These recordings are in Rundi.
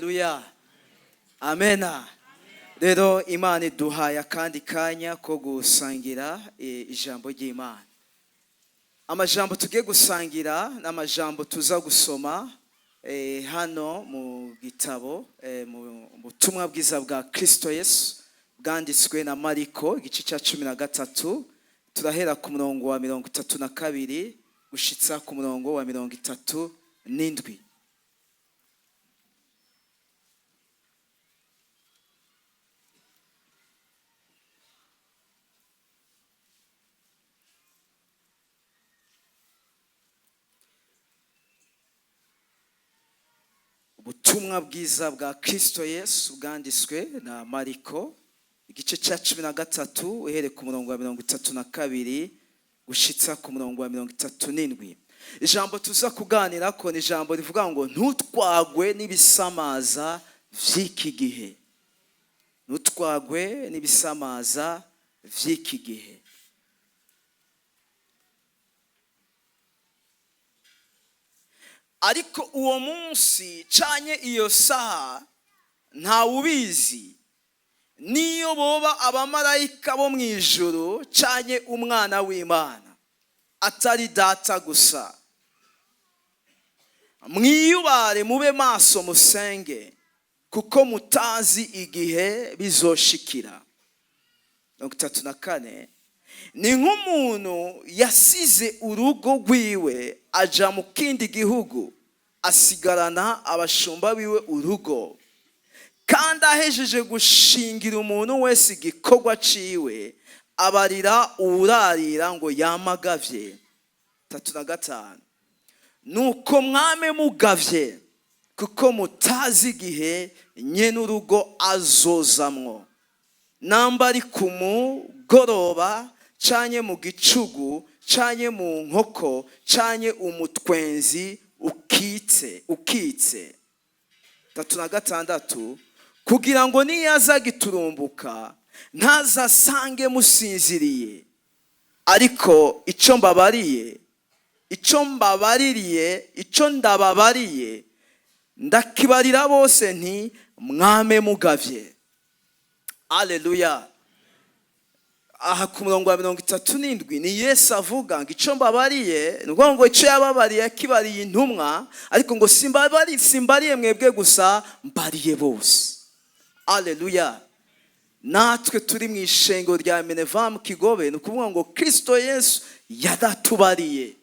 Aleluya, amena. Rero Imana iduhaye akandi kanya ko gusangira ijambo ry'Imana. Amajambo tugiye gusangira ni amajambo tuza gusoma hano mu gitabo, mu butumwa bwiza bwa Kristo Yesu bwanditswe na Mariko, igice cya 13. Turahera ku murongo wa 32 gushitsa ku murongo wa 37. Ubutumwa bwiza bwa Kristo Yesu bwanditswe na Mariko, igice cya 13, uhereye ku murongo wa 32 gushitsa ku murongo wa 37. Ijambo tuza kuganira ko ni ijambo rivuga ngo ntutwagwe n'ibisamaza vy'iki gihe. Ntutwagwe n'ibisamaza vy'iki gihe. Ariko uwo munsi canye iyo saha ntawubizi, niyo boba abamarayika bo mu ijuru canye umwana w'Imana, atari Data gusa. Mwiyubare, mube maso, musenge, kuko mutazi igihe bizoshikira. 34. Ni nk'umuntu yasize urugo rwiwe aja mu kindi gihugu, asigarana abashumba biwe urugo, kandi ahejeje gushingira umuntu wese igikorwa ciwe, abarira uwurarira ngo yamagavye. 35. Nuko mwame mugavye, kuko mutazi igihe nyene urugo azozamwo, namba ari ku mugoroba canye mu gicugu canye mu nkoko canye umutwenzi ukitse. 36. Kugira ngo niyaza giturumbuka ntazasange musinziriye. Ariko ico mbabariye, ico mbabaririye, ico ndababariye, ndakibarira bose nti: mwame mugavye. Aleluya. Aha ku murongo wa 37 ni Yesu avuga ngo ico mbabariye, ni ukuvuga ngo ico yababariye yakibariye intumwa, ariko ngo simbariye mwebwe gusa, mbariye bose. Aleluya. Natwe turi mu ishengo rya Minevam Kigobe, ni ukuvuga ngo Kristo Yesu yaratubariye.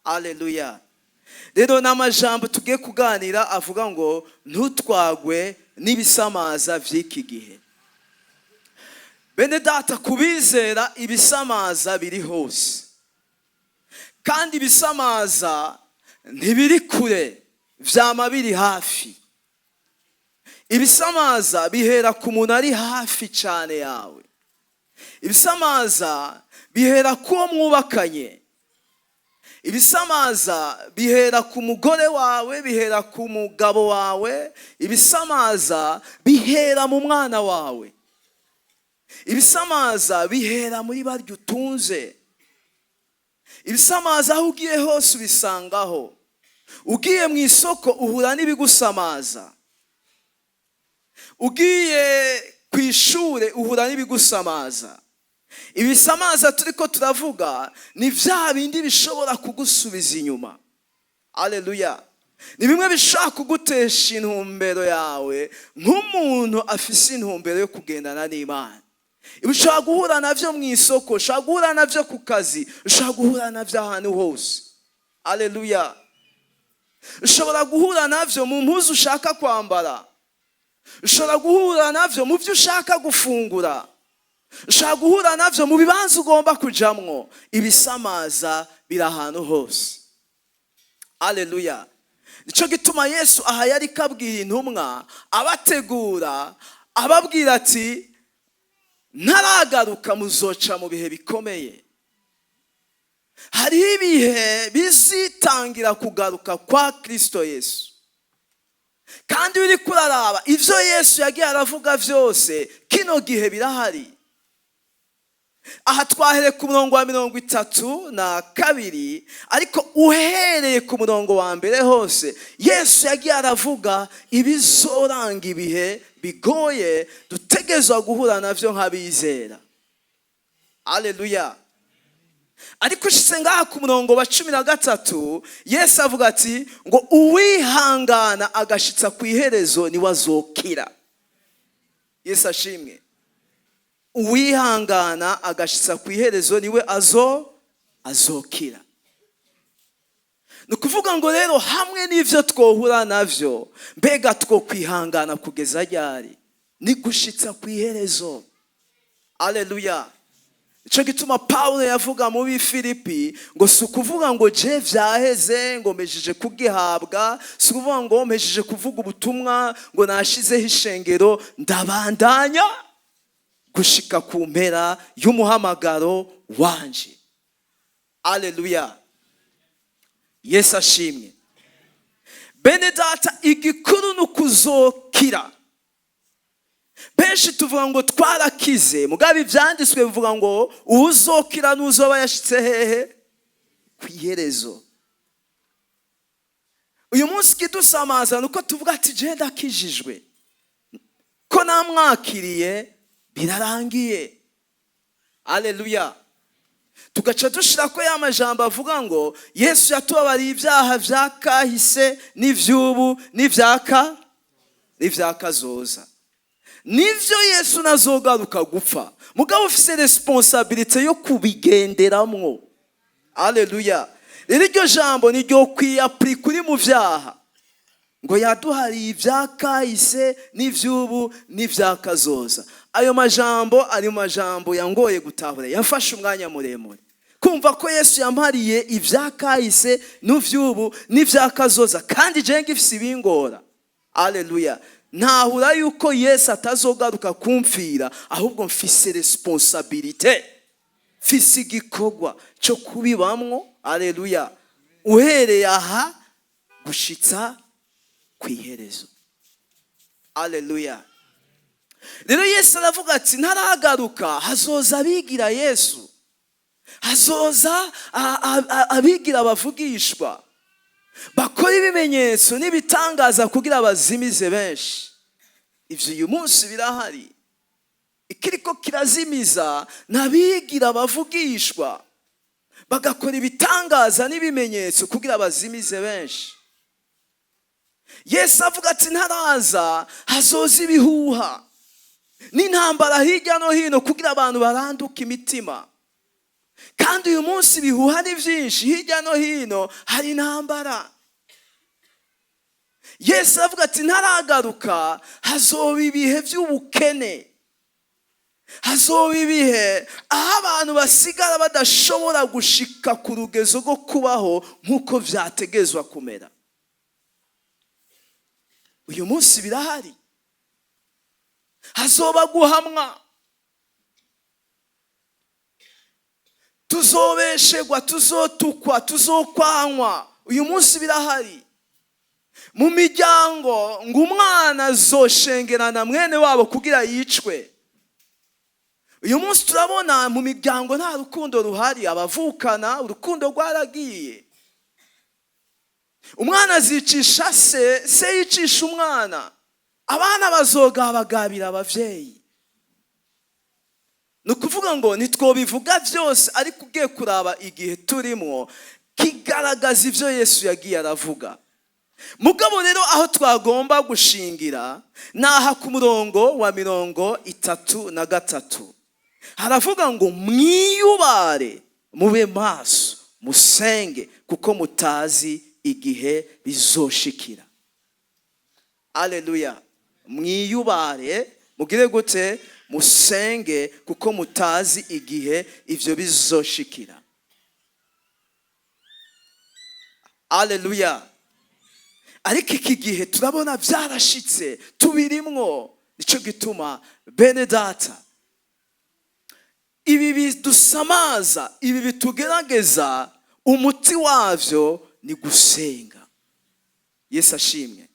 Aleluya. Rero n'amajambo tugiye kuganira avuga ngo ntutwagwe n'ibisamaza vy'iki gihe. Bene data, kubizera ibisamaza biri hose, kandi ibisamaza ntibiri kure, vyama biri hafi. Ibisamaza bihera ku muntu ari hafi cyane yawe. Ibisamaza bihera ku wo mwubakanye. Ibisamaza bihera ku mugore wawe, bihera ku mugabo wawe. Ibisamaza bihera mu mwana wawe. Ibisamaza bihera muri baryo utunze. Ibisamaza aho ugiye hose ubisangaho. Ugiye mu isoko uhura n'ibigusamaza. Ugiye ku ishure uhura n'ibigusamaza. Ibisamaza turiko turavuga ni vya bindi bishobora kugusubiza inyuma. Aleluya. Ni bimwe bishobora kugutesha intumbero yawe nk'umuntu afise intumbero yo kugendana n'Imana. Ushobora guhura navyo mu isoko, ushobora guhura navyo ku kazi, ushobora guhura navyo ahantu hose. Aleluya. Ushobora guhura navyo mu mpuzu ushaka kwambara. Ushobora guhura navyo mu byo ushaka gufungura. Ushobora guhura navyo mu bibanza ugomba kujamwo. Ibisamaza biri ahantu hose. Aleluya. Nico gituma Yesu aha yari kabwira intumwa, abategura, ababwira ati ntaragaruka muzoca mu bihe bikomeye. Hariho ibihe bizitangira kugaruka kwa Kristo Yesu. Kandi uri kuraraba ivyo Yesu yagiye aravuga vyose, kino gihe birahari. Aha twahereye ku murongo wa 32, ariko uhereye ku murongo wa mbere hose Yesu yagiye aravuga ibizoranga ibihe bigoye dutegerezwa guhura navyo nk'abizera. Aleluya. Ariko ushitse ngaha ku murongo wa 13, Yesu avuga ati ngo uwihangana agashitsa ku iherezo niwe azokira. Yesu ashimwe. Uwihangana agashitsa ku iherezo niwe azokira. Ni ukuvuga ngo rero hamwe n'ivyo twohura navyo, mbega twokwihangana kugeza ryari? Ni gushitsa ku iherezo. Aleluya. Ico gituma Pawulo yavuga mu Bifilipi ngo si ukuvuga ngo je vyaheze, ngo mpejeje kugihabwa, si ukuvuga ngo mpejeje kuvuga ubutumwa, ngo nashizeho ishengero, ndabandanya gushika ku mpera y'umuhamagaro wanje. Aleluya. Yesu ashimwe. Bene data, igikuru ni ukuzokira. Benshi tuvuga ngo twarakize, mugabo ivyanditswe bivuga ngo uwuzokira n'uzoba yashitse hehe? Ku iherezo. Uyu munsi ikidusamaza ni uko tuvuga ati je ndakijijwe, ko namwakiriye birarangiye. Aleluya. Tugaca dushira ko ya majambo avuga ngo Yesu yatubabariye ibyaha vya kahise n'ivy'ubu n'ivyakazoza. Nivyo, Yesu nazogaruka gupfa, mugabo ufise responsabilité yo kubigenderamwo. Aleluya. Rero iryo jambo ni ryo kwiyapurika uri mu vyaha, ngo yaduhariye ibya kahise n'ivy'ubu n'ivyakazoza. Ayo majambo ari mu majambo yangoye gutahura, yafashe umwanya muremure kumva ko Yesu yampariye ibya kahise n'ivy'ubu n'ivyakazoza, kandi je ngifise ibingora. Aleluya. Ntahura yuko Yesu atazogaruka kumfira, ahubwo mfise responsabilité, mfise igikorwa cyo kubibamwo. Aleluya. Uhereye aha gushitsa ku iherezo. Aleluya. Rero Yesu aravuga ati ntaragaruka hazoza abigira Yesu, hazoza abigira abavugishwa, bakora ibimenyetso n'ibitangaza kugira bazimize benshi. Ivyo uyu munsi birahari. Ikiriko kirazimiza n'abigira abavugishwa, bagakora ibitangaza n'ibimenyetso kugira bazimize benshi. Yesu avuga ati ntaraza hazoza ibihuha n'intambara hirya no hino kugira abantu baranduke imitima. Kandi uyu munsi ibihuha ni byinshi, hirya no hino hari intambara. Yesu avuga ati ntaragaruka hazoba ibihe by'ubukene, hazoba ibihe aho abantu basigara badashobora gushika ku rugezo rwo kubaho nk'uko vyategezwa kumera. Uyu munsi birahari. Hazoba guhamwa, tuzobeshegwa, tuzotukwa, tuzokwanywa. Uyu munsi birahari. Mu miryango ngo umwana azoshengerana mwene wabo kugira yicwe. Uyu munsi turabona mu miryango nta rukundo ruhari, abavukana urukundo rwaragiye. Umwana azicisha se, se yicisha umwana, abana bazogabagabira abavyeyi. Ni ukuvuga ngo ntitwobivuga byose, ariko ugiye kuraba igihe turimo kigaragaza ibyo Yesu yagiye aravuga. Mugabo rero aho twagomba gushingira ni aha ku murongo wa 33, haravuga ngo mwiyubare, mube maso, musenge, kuko mutazi igihe bizoshikira. Aleluya. Mwiyubare, mugire gute? Musenge, kuko mutazi igihe ivyo bizoshikira. Aleluya. Ariko iki gihe turabona byarashitse, tubirimwo. Nico gituma bene data, ibi bidusamaza, ibi bitugerageza, umuti wavyo ni gusenga. Yesu ashimwe.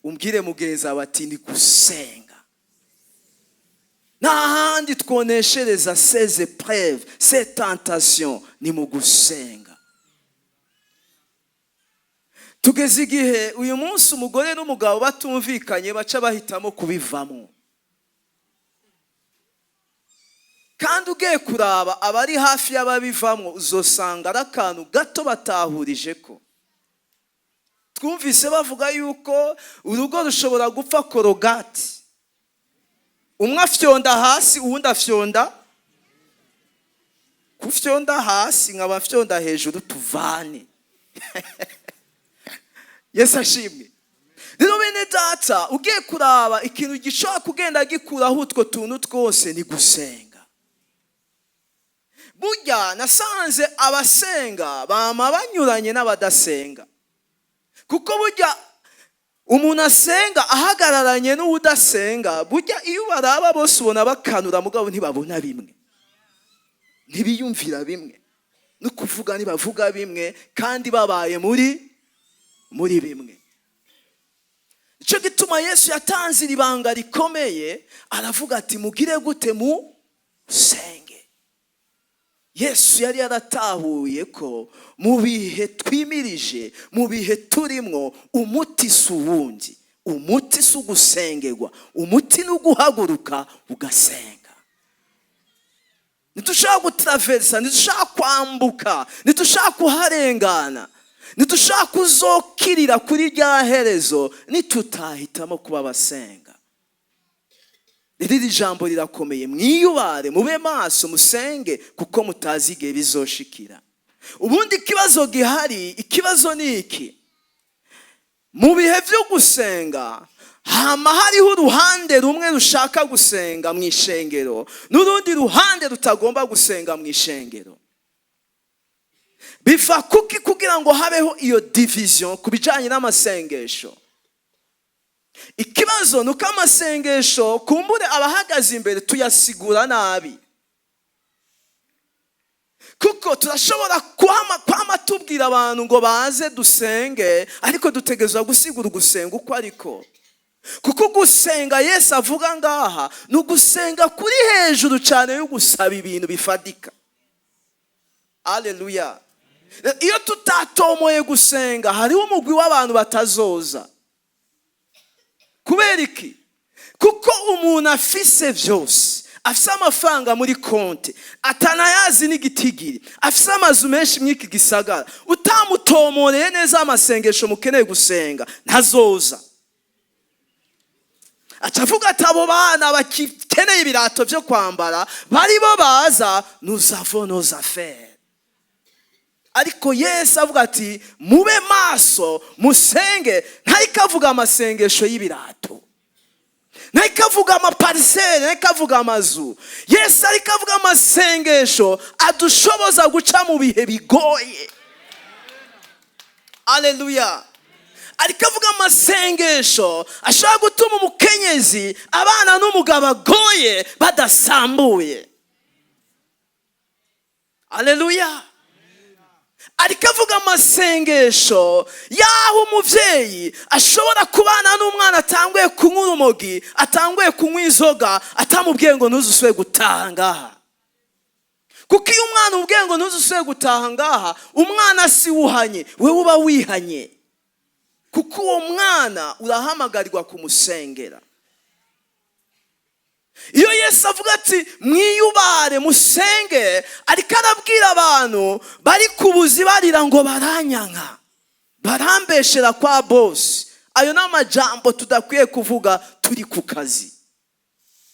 Umbwire mugenzi wawe ati ni gusenga. Nta handi twoneshereza ces épreuves, ces tentations, ni mu gusenga. Tugeze igihe uyu munsi umugore n'umugabo batumvikanye baca bahitamo kubivamo. Kandi ugiye kuraba abari hafi y'ababivamo, uzosanga ari akantu gato batahurije ko. Twumvise bavuga yuko urugo rushobora gupfa korogati, umwe afyonda hasi, uwundi afyonda kufyonda hasi, nkaba afyonda hejuru, tuvane. Yesu ashimwe. Rero bene data, ugiye kuraba ikintu gishobora kugenda gikuraho utwo tuntu twose ni gusenga. Burya nasanze abasenga bama banyuranye n'abadasenga, kuko burya umuntu asenga ahagararanye n'uwudasenga, burya iyo baraba bose ubona bakanura, mugabo ntibabona bimwe, ntibiyumvira bimwe, no kuvuga ntibavuga bimwe, kandi babaye muri bimwe. Nicyo gituma Yesu yatanze iri banga rikomeye, aravuga ati mugire gute? Musenge. Yesu yari yaratahuye ko mu bihe twimirije, mu bihe turimwo, umuti si uwundi, umuti si ugusengerwa, umuti ni uguhaguruka ugasenga. Ntidushaka gutaraversa, ntidushaka kwambuka, ntidushaka kuharengana, ntidushaka kuzokirira kuri rya herezo nitutahitamo kuba abasenga. Rero iri jambo rirakomeye, mwiyubare, mube maso, musenge, kuko mutazi igihe bizoshikira. Ubundi ikibazo gihari, ikibazo ni iki: mu bihe byo gusenga hama hariho uruhande rumwe rushaka gusenga mu ishengero n'urundi ruhande rutagomba gusenga mu ishengero. Biva kuki kugira ngo habeho iyo division ku bijyanye n'amasengesho? Ikibazo ni uko amasengesho kumbure abahagaze imbere tuyasigura nabi, kuko turashobora kwama tubwira abantu ngo baze dusenge, ariko dutegerezwa gusigura ugusenga uko ariko, kuko gusenga Yesu avuga ngaha ni ugusenga kuri hejuru cyane yo gusaba ibintu bifatika. Aleluya. Iyo tutatomoye gusenga, hariho umugwi w'abantu batazoza. Kubera iki? Kuko umuntu afise byose, afise amafaranga muri konti atanayazi n'igitigiri, afise amazu menshi mw'iki gisagara, utamutomoreye neza amasengesho mukeneye gusenga, ntazoza. Aca avuga ati abo bana bakeneye ibirato byo kwambara baribo baza, nous avons nos affaires. Ariko Yesu avuga ati mube maso, musenge. Ntariko avuga amasengesho y'ibirato, ntariko avuga amaparcelles, ntariko avuga amazu. Yesu ariko avuga amasengesho adushoboza guca mu bihe bigoye. Aleluya. Ariko avuga amasengesho ashobora gutuma umukenyezi abana n'umugabo agoye badasambuye. Aleluya. Ariko avuga amasengesho y'aho umubyeyi ashobora kubana n'umwana atanguye kunywa urumogi, atanguye kunywa inzoga, atamubwiye ngo ntuzusubire gutaha ngaha. Kuko iyo umwana umubwiye ngo ntuzusubire gutaha ngaha, umwana si wuhanye, wewe uba wihanye, kuko uwo mwana urahamagarirwa kumusengera. Iyo Yesu avuga ati mwiyubare, musenge, ariko arabwira abantu bari ku buzi barira ngo baranyanka, barambeshera kwa bosi. Ayo ni amajambo tudakwiye kuvuga turi ku kazi.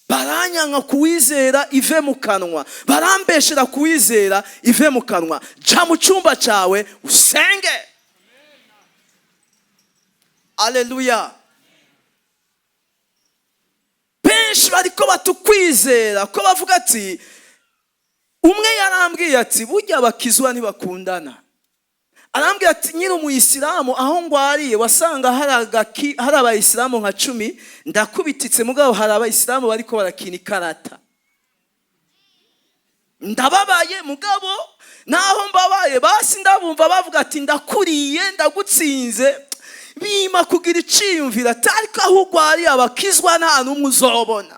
Baranyanka kuwizera ive mu kanwa, barambeshera kuwizera ive mu kanwa. Jya mu cyumba cyawe usenge. Aleluya. Benshi bariko batukwizera ko bavuga ati, umwe yarambwiye ati burya abakizwa ntibakundana. Arambwira ati nyiri umuyisilamu, aho ngwariye wasanga hari abayisilamu nka 10, ndakubititse, mugabo hari abayisilamu bariko barakina ikarata. Ndababaye, mugabo naho mbabaye basi ndabumva bavuga ati ndakuriye, ndagutsinze, bima kugira iciyumvira ati ariko aho ugwariye abakizwa nta n'umwe uzobona.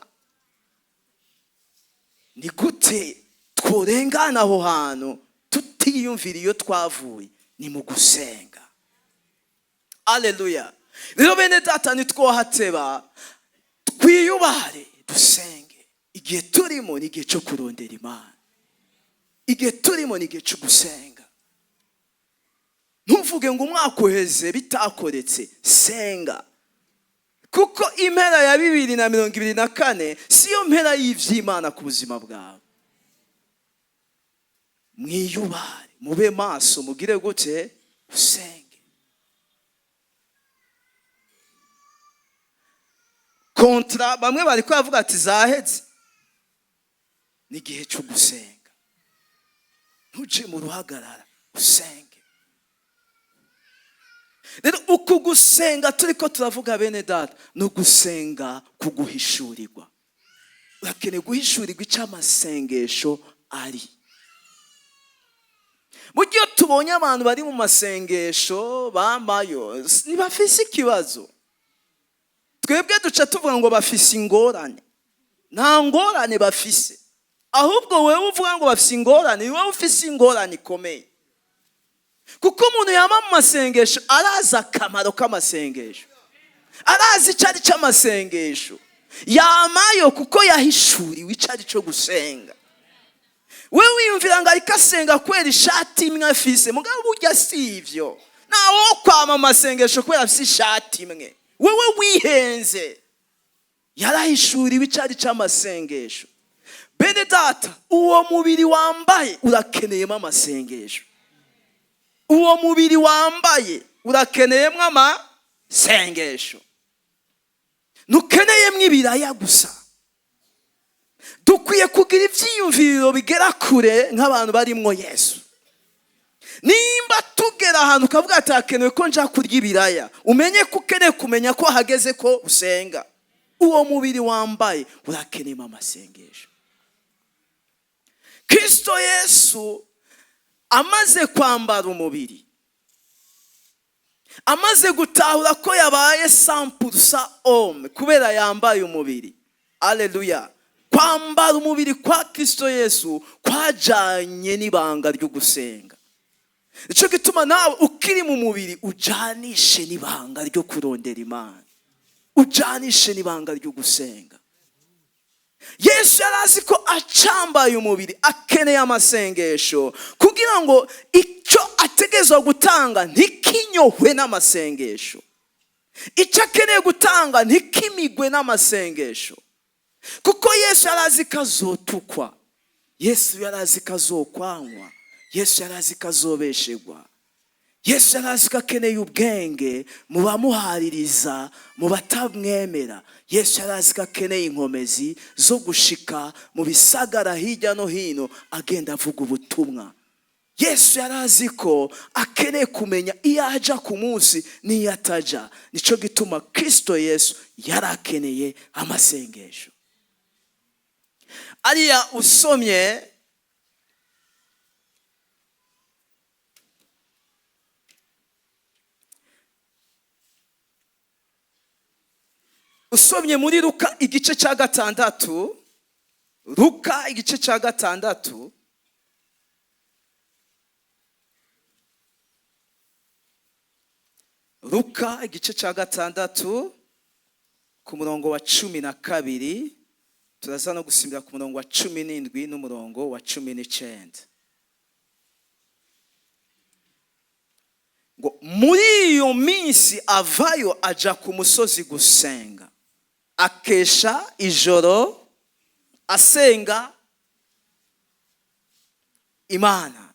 Ni gute tworengana aho hantu tutiyumvira iyo twavuye? Ni mu gusenga. Aleluya. Rero bene data, ntitwohateba, twiyubare, dusenge. Igihe turimo ni igihe cyo kurondera Imana, igihe turimo ni igihe cyo gusenga. Ntuvuge ngo umwaka uheze bitakoretse. Senga, kuko impera ya 2024 siyo mpera y'iby'Imana ku buzima bwawe. Mwiyubare, mube maso, mugire gute? Usenge. Contrats bamwe bari bavuga ati zahetse. Ni igihe cyo gusenga. Ntuje mu ruhagarara, usenge. Rero uku gusenga turi ko turavuga, bene data, ni ugusenga kuguhishurirwa. Urakeneye guhishurirwa icyo amasengesho ari. Mu gihe tubonye abantu bari mu masengesho bambayo, ntibafise ikibazo. Twebwe duca tuvuga ngo bafise ingorane. Nta ngorane bafise, ahubwo wowe uvuga ngo bafise ingorane, ni wowe ufise ingorane ikomeye, kuko umuntu yaba mu masengesho arazi akamaro k'amasengesho, arazi icyo ari cyo amasengesho. Yamayo kuko yahishuriwe icyo ari cyo gusenga. We wiyumvira ngo ariko asenga kubera ishati imwe afise, mugabo burya si ibyo. Ntawe wo kwama amasengesho kubera afise ishati imwe. Wewe wihenze. Yarahishuriwe icyo ari cyo amasengesho. Bene data, uwo mubiri wambaye urakeneyemo amasengesho. Uwo mubiri wambaye urakeneyemo amasengesho. Ntukeneyemo ibiraya gusa. Dukwiye kugira ibyiyumviro bigera kure nk'abantu barimwo Yesu. Nimba tugera ahantu ukavuga ati hakenewe ko nja kurya ibiraya, umenye ko ukeneye kumenya ko hageze ko usenga. Uwo mubiri wambaye urakeneyemo amasengesho. Kristo Yesu amaze kwambara umubiri, amaze gutahura ko yabaye 100% homme kubera yambaye umubiri. Aleluya. Kwambara umubiri kwa Kristo Yesu kwajanye n'ibanga ryo gusenga. Nicyo gituma nawe ukiri mu mubiri ujanishe n'ibanga ryo kurondera Imana, ujanishe n'ibanga ryo gusenga. Yesu yari azi ko acambaye umubiri akeneye amasengesho, kugira ngo icyo ategerezwa gutanga ntikinyohwe n'amasengesho, icyo akeneye gutanga ntikimigwe n'amasengesho. Kuko Yesu yari azi ko azotukwa, Yesu yari azi ko azokwanywa, Yesu yari azi ko azobeshegwa, Yesu yari azi ko akeneye ubwenge mu bamuhaririza, mu batamwemera. Yesu yari azi ko akeneye inkomezi zo gushika mu bisagara hirya no hino agenda avuga ubutumwa. Yesu yari azi ko akeneye kumenya iyo aja ku munsi n'iyo ataja. Nicyo gituma Kristo Yesu yari akeneye amasengesho. Ariya usomye muri Luka igice cya 6, Luka igice cya 6, Luka igice cya 6 ku murongo wa 12, turaza no gusimbira ku murongo wa 17 n'umurongo wa 19. Ngo muri iyo minsi avayo aja ku musozi gusenga, akesha ijoro asenga Imana.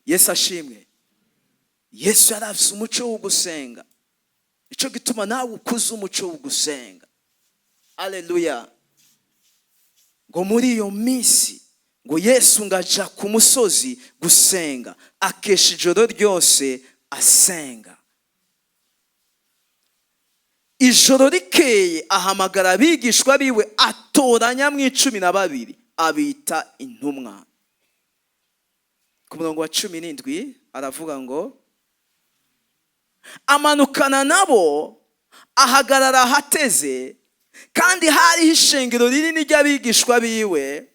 Yesu ashimwe. Yesu yari afise umuco wo gusenga. Ico gituma nawe ukuze umuco wo gusenga. Aleluya. Ngo muri iyo minsi ngo Yesu ngaja ku musozi gusenga, akesha ijoro ryose asenga. Ijoro rikeye ahamagara abigishwa biwe, atoranya mu 12, abita intumwa. Ku murongo wa 17 aravuga ngo amanukana nabo ahagarara ahateze. Kandi hariho ishengero rinini ry'abigishwa biwe,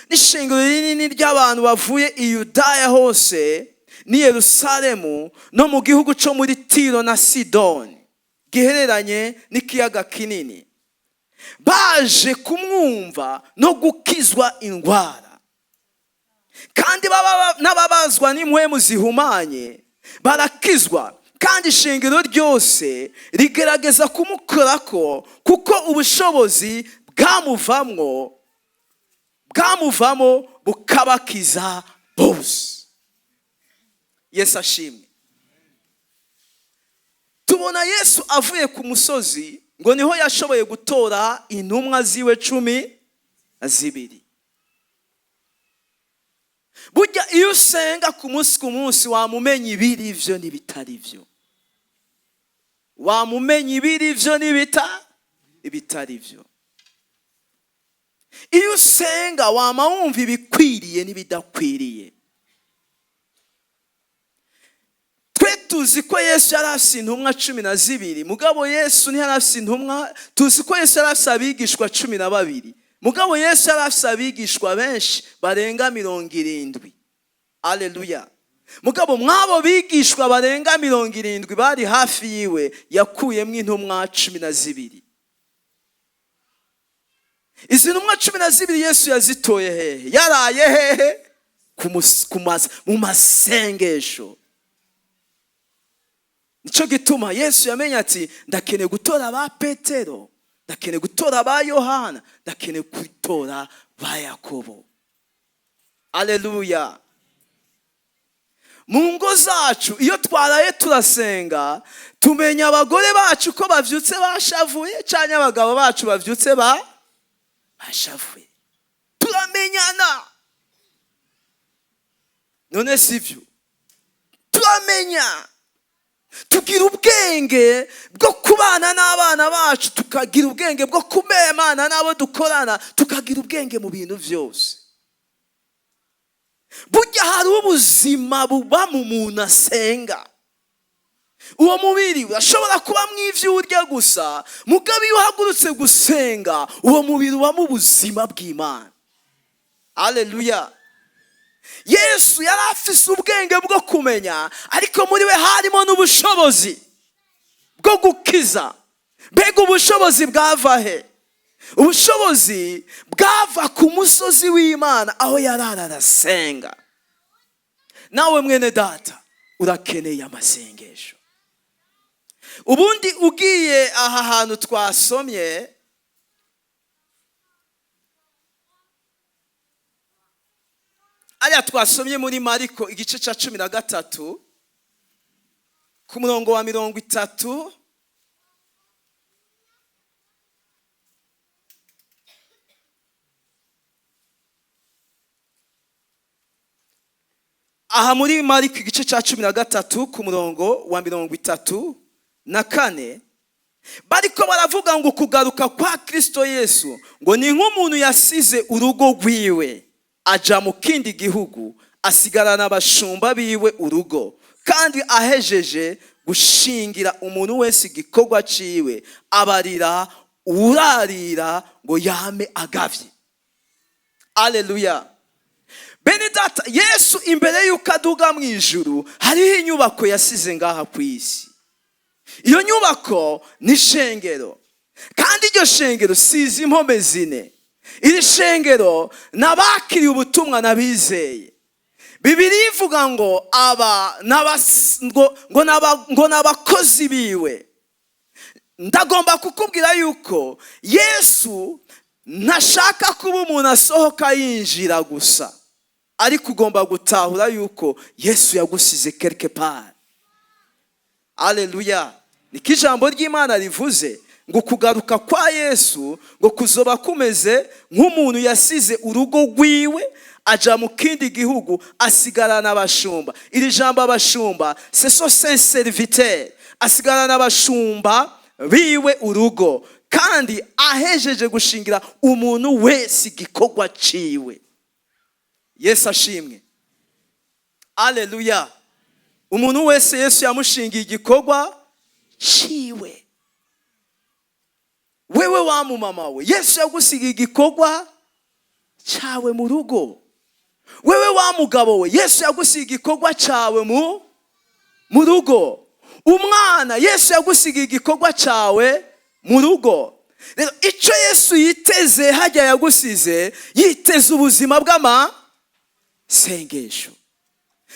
n'ishengero rinini ry'abantu bavuye i Yudaya hose n'i Yerusalemu no mu gihugu cyo muri Tiro na Sidoni gihereranye n'ikiyaga kinini, baje kumwumva no gukizwa indwara. Kandi n'ababazwa n'impwemu zihumanye barakizwa. Kandi ishengero ryose rigerageza kumukorako, kuko ubushobozi bwamuvamo bukabakiza bose. Yesu ashimwe. Tubona Yesu avuye ku musozi, ngo niho yashoboye gutora intumwa ziwe 12. Burya iyo usenga ku munsi ku munsi, wamumenya ibiri byo n'ibitari byo, wamumenya ibiri byo ibitari byo. Iyo usenga, wama wumva ibikwiriye n'ibidakwiriye. Twe tuzi ko Yesu yari afite intumwa 12, mugabo Yesu ntiyari afite intumwa. Tuzi ko Yesu yari afite abigishwa 12, mugabo Yesu yari afite abigishwa benshi barenga 70. Aleluya! Mugabo mw'abo bigishwa barenga 70 bari hafi yiwe, yakuyemo intumwa 12. Izi ntumwa 12 Yesu yazitoye hehe? Yaraye hehe? Mu masengesho. Nicyo gituma Yesu yamenye ati: "Ndakeneye gutora ba Petero, ndakeneye gutora ba Yohana, ndakeneye gutora ba Yakobo." Aleluya! Mu ngo zacu, iyo twaraye turasenga, tumenya abagore bacu ko bavyutse bashavuye, cyangwa abagabo bacu bavyutse bashavuye. Turamenyana. None sivyo? Turamenya, tugira ubwenge bwo kubana n'abana bacu, tukagira ubwenge bwo kumemana n'abo dukorana, tukagira ubwenge mu bintu byose. Burya hari ubuzima buba mu muntu asenga. Uwo mubiri urashobora kuba mu ivyo urya gusa, mugabo iyo uhagurutse gusenga, uwo mubiri ubamo ubuzima bw'Imana. Aleluya! Yesu yari afise ubwenge bwo kumenya, ariko muri we harimo n'ubushobozi bwo gukiza. Mbega ubushobozi bwava he? Ubushobozi bwava ku musozi w'Imana aho yarara arasenga. Nawe mwene data, urakeneye amasengesho. Ubundi ugiye aha hantu twasomye, ariya twasomye muri Mariko igice cya 13 ku murongo wa 30, aha muri Mariko igice cya 13 ku murongo wa 34, bariko baravuga ngo kugaruka kwa Kristo Yesu ngo ni nk'umuntu yasize urugo rwiwe, aja mu kindi gihugu, asigarana abashumba biwe urugo. Kandi ahejeje gushingira umuntu wese igikorwa ciwe, abarira urarira ngo yame agavye. Aleluya! Bene data, Yesu imbere y'uko aduga mu ijuru, hariho inyubako yasize ngaha ku isi. Iyo nyubako ni ishengero, kandi iryo shengero sizi impome zine. Iri shengero n'abakiriye ubutumwa n'abizeye. Bibiliya ivuga ngo aba ngo n'abakozi biwe. Ndagomba kukubwira yuko Yesu ntashaka kuba umuntu asohoka yinjira gusa, ariko ugomba gutahura yuko Yesu yagusize quelque part. Aleluya! Niko ijambo ry'Imana rivuze ngo kugaruka kwa Yesu ngo kuzoba kumeze nk'umuntu yasize urugo rwiwe, aja mu kindi gihugu, asigarana abashumba. Iri jambo abashumba, ce sont cinq serviteurs. Asigarana abashumba biwe urugo, kandi ahejeje gushingira umuntu wese igikorwa ciwe. Yesu ashimwe. Aleluya! Umuntu wese Yesu yamushingiye igikorwa ciwe. Wewe wa mumama we, Yesu yagusigiye igikorwa cyawe mu rugo. Wewe wa mugabo we, Yesu yagusiga igikorwa cyawe mu rugo. Umwana, Yesu yagusiga igikorwa cyawe mu rugo. Rero icyo Yesu yiteze hajya yagusize, yiteze ubuzima bw'amasengesho,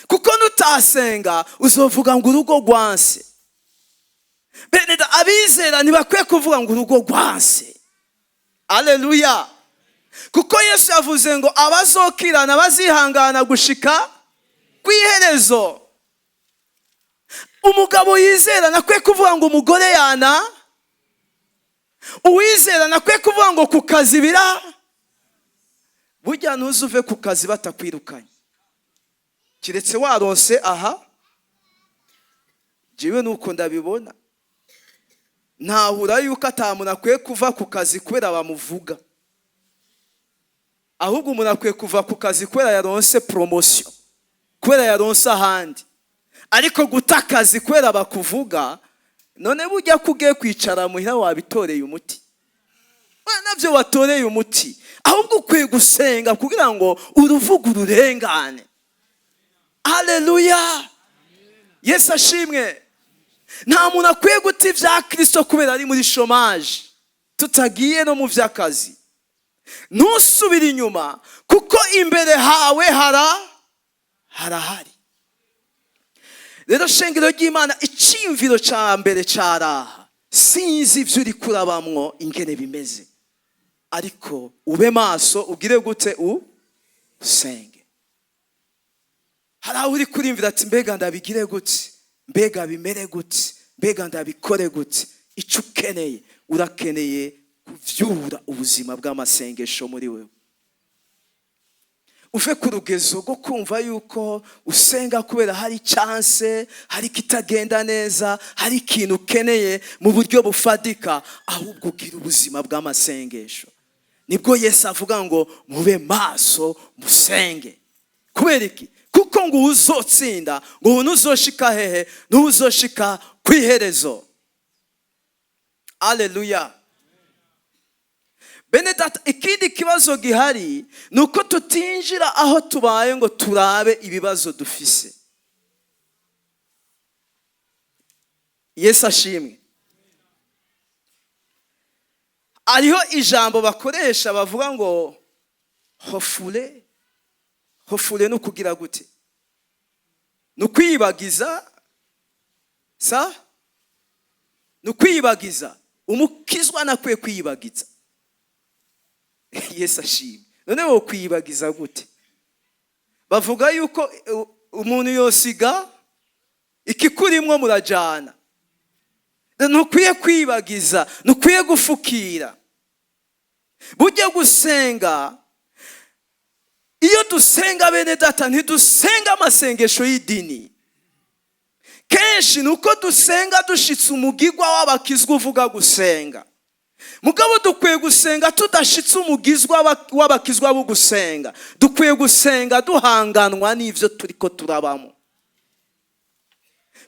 kuko nutasenga uzovuga ngo urugo rwanse. Bene abizera ntibakwiye kuvuga ngo urugo rwanse. Aleluya! Kuko Yesu yavuze ngo abazokirana bazihangana gushika ku iherezo. Umugabo yizera nakwiye kuvuga ngo umugore yana. Uwizera nakwiye kuvuga ngo ku kazi bira. Burya ntuzuve ku kazi batakwirukanye, kiretse waronse aha. Jewe nuko ndabibona, ntahura yuko atamuntu akwiye kuva ku kazi kubera bamuvuga, ahubwo umuntu akwiye kuva ku kazi kubera yaronse promotion, kubera yaronse ahandi. Ariko guta akazi kubera bakuvuga, none bujya ko ugiye kwicara muhira wabitoreye umuti? Nabyo watoreye umuti. Ahubwo ukwiye gusenga kugira ngo uruvuga ururengane. Haleluya, Yesu ashimwe. Nta muntu akwiye guta ibya Kirisito kubera ari muri chômage, tutagiye no mu by'akazi. Ntusubire inyuma, kuko imbere hawe harahari. Rero shengero ry'Imana, icyiyumviro cya mbere cyaraha. Sinzi ibyo uri kurabamwo ingene bimeze, ariko ube maso, ugire gute? Usenge. Hari aho uri kurimvira ati: "Mbega ndabigire gute? Mbega bimere gute? Mbega ndabikore gute?" Icyo ukeneye, urakeneye kuvyura ubuzima bw'amasengesho muri wewe, uve ku rugezo rwo kumva yuko usenga kubera hari chance, hari kitagenda neza, hari ikintu ukeneye mu buryo bufatika, ahubwo ugira ubuzima bw'amasengesho. Nibwo Yesu avuga ngo mube maso musenge. Kubera iki? Kuko ngo uzotsinda, ngo ubu nuzoshika hehe? N'uzoshika ku iherezo. Aleluya. Bene data, ikindi kibazo gihari ni uko tutinjira aho tubaye ngo turabe ibibazo dufise. Yesu ashimwe. Hariho ijambo bakoresha bavuga ngo refouler. Refouler ni ukugira gute? Ni ukwiyibagiza. Sa ni ukwiyibagiza. Umukizwa nakwiye kwiyibagiza. Yesu ashimwe. None wo kwiyibagiza gute? Bavuga yuko umuntu yosiga ikikurimwo murajana. Ntukwiye kwibagiza, ntukwiye gufukira. Bujye gusenga. Iyo dusenga, bene data, ntidusenga amasengesho y'idini. Kenshi ni uko dusenga dushitse umugigwa w'abakizwa uvuga gusenga. Mugabo dukwiye gusenga tudashitse umugizwa w'abakizwa bo gusenga. Dukwiye gusenga duhanganwa n'ibyo turiko turabamo,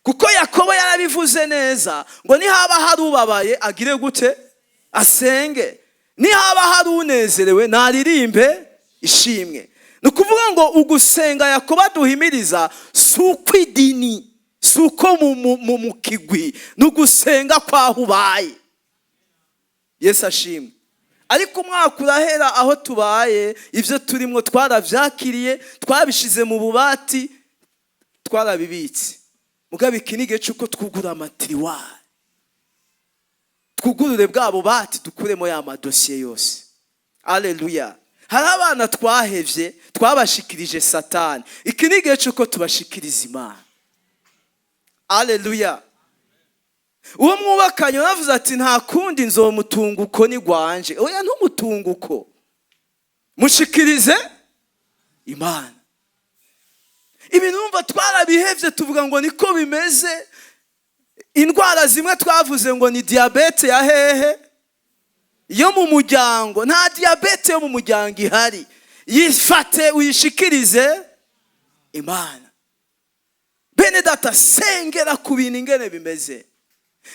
kuko Yakobo yarabivuze neza ngo nihaba hari ubabaye agire gute? Asenge. Nihaba hari unezerewe naririmbe ishimwe. Ni ukuvuga ngo ugusenga Yakobo aduhimiriza si ukw'idini, si uko mu kigwi, ni ugusenga kwaho ubaye. Yesu ashimwe. Ariko umwaka urahera, aho tubaye ibyo turimo twarabyakiriye, twabishize mu bubati, twarabibitse. Mugabo iki ni igihe cy'uko twugura ama tiroirs, twugurure bwa bubati, dukuremo ya madosiye yose. Aleluya. Hari abana twahevye, twabashikirije Satani. Iki ni igihe cy'uko tubashikiriza Imana. Aleluya. Uwo mwubakanye waravuze ati: "Nta kundi, nzomutunga uko ni gwanje." Oya, ntumutunga uko, mushikirize Imana. Ibintu numva twarabihevye, tuvuga ngo niko bimeze. Indwara zimwe twavuze ngo ni diyabete ya hehe? Yo mu muryango. Nta diyabete yo mu muryango ihari. Yifate uyishikirize Imana. Bene data, sengera ku bintu ingene bimeze.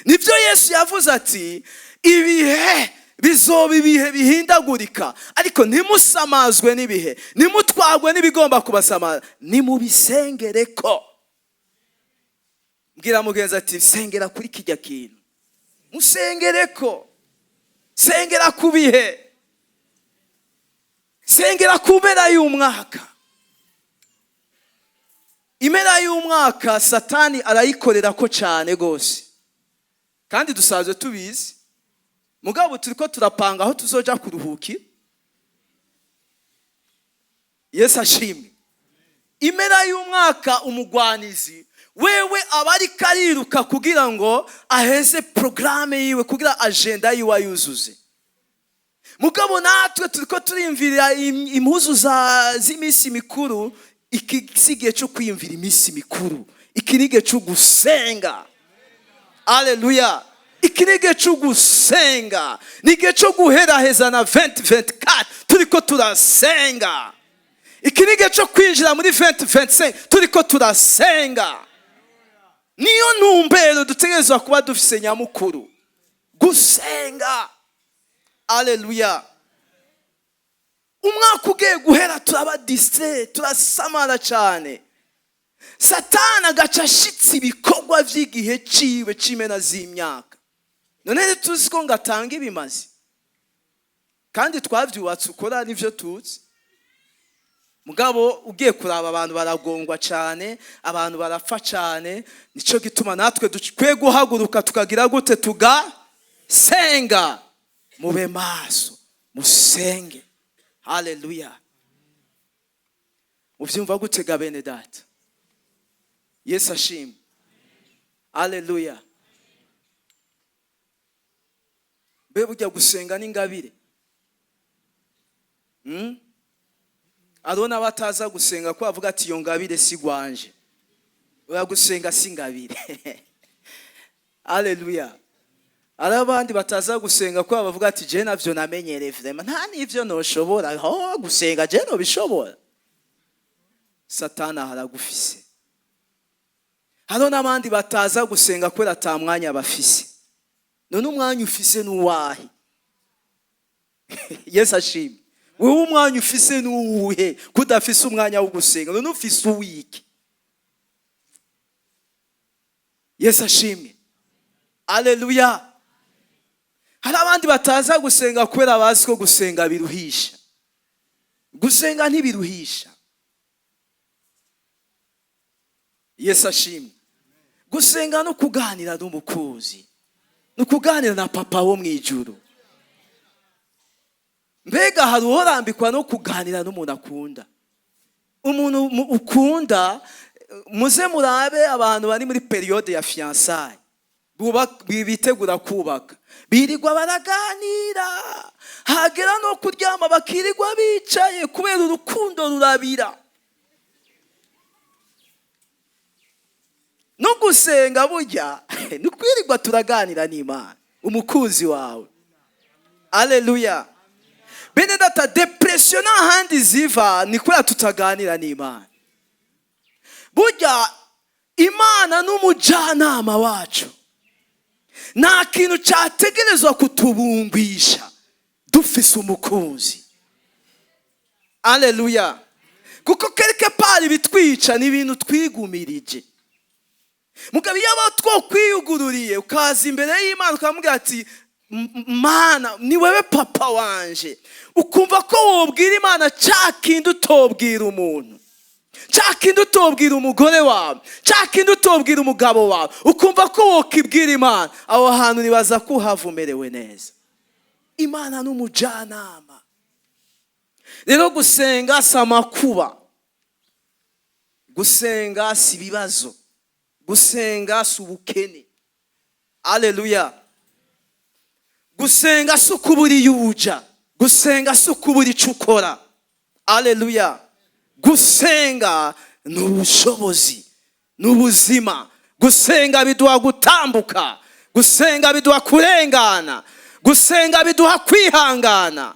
Nibyo Yesu yavuze ati ibihe Bizoba ibihe bihindagurika, ariko ntimusamazwe n'ibihe, ntimutwagwe n'ibigomba kubasamaza, nimubisengere ko. Mbwira mugenzi ati: "Sengera kuri kijya kintu, musengere ko, sengera ku bihe, sengera ku mpera y'umwaka." Impera y'umwaka Satani arayikorera ko cyane rwose, kandi dusanzwe tubizi. Mugabo turi ko turapanga aho tuzoja kuruhukira. Yesu ashimwe. Impera y'umwaka, umugwanizi wewe aba ariko ariruka kugira ngo aheze porogaramu yiwe, kugira agenda yiwe ayuzuze. Mugabo natwe turi ko turiyumvira impuzu z'iminsi mikuru. Iki si igihe cyo kwiyumvira iminsi mikuru, iki ni igihe cyo gusenga. Aleluya! Iki ni igihe cyo gusenga, ni igihe cyo guheraheza na 2024 turi ko turasenga. Iki ni igihe cyo kwinjira muri 2025 turi ko turasenga. Niyo ntumbero dutegerezwa kuba dufise nyamukuru, gusenga. Aleluya! Umwaka ugiye guhera, turaba distraits, turasamara cyane. Satani agaca ashitse ibikorwa by'igihe ciwe c'imena z'imyaka. None ntituzi ko ngatanga ibimazi kandi twavyubatse ukora nivyo tuzi? Mugabo ugiye kuraba, abantu baragongwa cyane, abantu barapfa cyane. Nico gituma natwe dukwiye guhaguruka, tukagira gute? Tugasenga. Mube maso, musenge. Haleluya! Muvyumva gute ga bene data? Yesu ashimwe. Haleluya! Mbe burya gusenga n'ingabire? Hariho n'abataza gusenga ko bavuga ati: "Iyo ngabire si gwanje, oya, gusenga si ingabire." Haleluya! Hari abandi bataza gusenga ko bavuga ati: "Je navyo namenyereye, vraiment nta n'ivyo noshobora ho gusenga, je nobishobora." Satani haragufise. Hariho n'abandi bataza gusenga kubera ata mwanya bafise. None umwanya ufise n'uwahe? Yesu ashimwe. Wewe umwanya ufise n'uwuhe? Ko udafise umwanya wo gusenga, none ufise uwiki? Yesu ashimwe. Aleluya! Hari abandi bataza gusenga kubera bazi ko gusenga biruhisha. Gusenga ntibiruhisha. Yesu ashimwe. Gusenga no kuganira n'umukuzi, ni ukuganira na papa wo mu ijuru. Mbega hari uhorambikwa no kuganira n'umuntu akunda, umuntu ukunda? Muze murabe abantu bari muri période ya fiançailles, bitegura kubaka, birirwa baraganira, hagera no kuryama bakirirwa bicaye kubera urukundo rurabira. No gusenga burya ni ukwirirwa turaganira n'Imana, umukunzi wawe. Aleluya! Bene data, dépression n'ahandi ziva ni kubera tutaganira n'Imana. Burya Imana n'umujyanama wacu, nta kintu cyategerezwa kutubungwisha dufise umukunzi. Aleluya! Kuko quelque part bitwica ni ibintu twigumirije. Mugabo iyo aba twokwiyugururiye, ukaza imbere y'Imana, ukamubwira ati: "Mana, ni wewe papa wanje," ukumva ko wobwira Imana cya kindi utobwira umuntu, cya kindi utobwira umugore wawe, cya kindi utobwira umugabo wawe, ukumva ko wokibwira Imana, aho hantu nibaza ko uhava umerewe neza. Imana n'umujyanama. Rero gusenga si amakuba, gusenga si ibibazo, gusenga si ubukene. Aleluya! Gusenga si ukubura iyo uja, gusenga si ukubura icyo ukora. Aleluya! Gusenga ni ubushobozi, ni ubuzima. Gusenga biduha gutambuka, gusenga biduha kurengana, gusenga biduha kwihangana,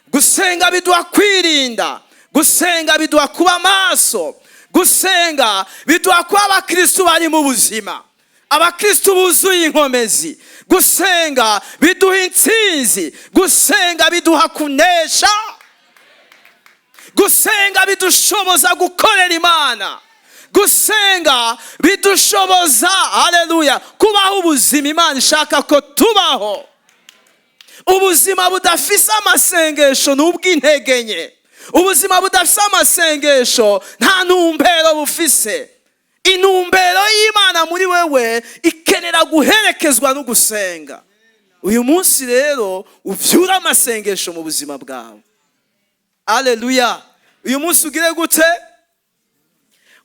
gusenga biduha kwirinda, gusenga biduha kuba maso, gusenga biduha kuba abakristu bari mu buzima. Abakristo buzuye inkomezi. Gusenga biduha intsinzi, gusenga biduha kunesha, gusenga bidushoboza gukorera Imana, gusenga bidushoboza, haleluya, kubaho ubuzima Imana ishaka ko tubaho. Ubuzima budafise amasengesho ni ubw'intege nke. Ubuzima budafise amasengesho nta ntumbero bufise. Intumbero y'Imana muri wewe ikenera guherekezwa no gusenga. Uyu munsi rero uvyura amasengesho mu buzima bwawe. Aleluya. Uyu munsi ugire gute?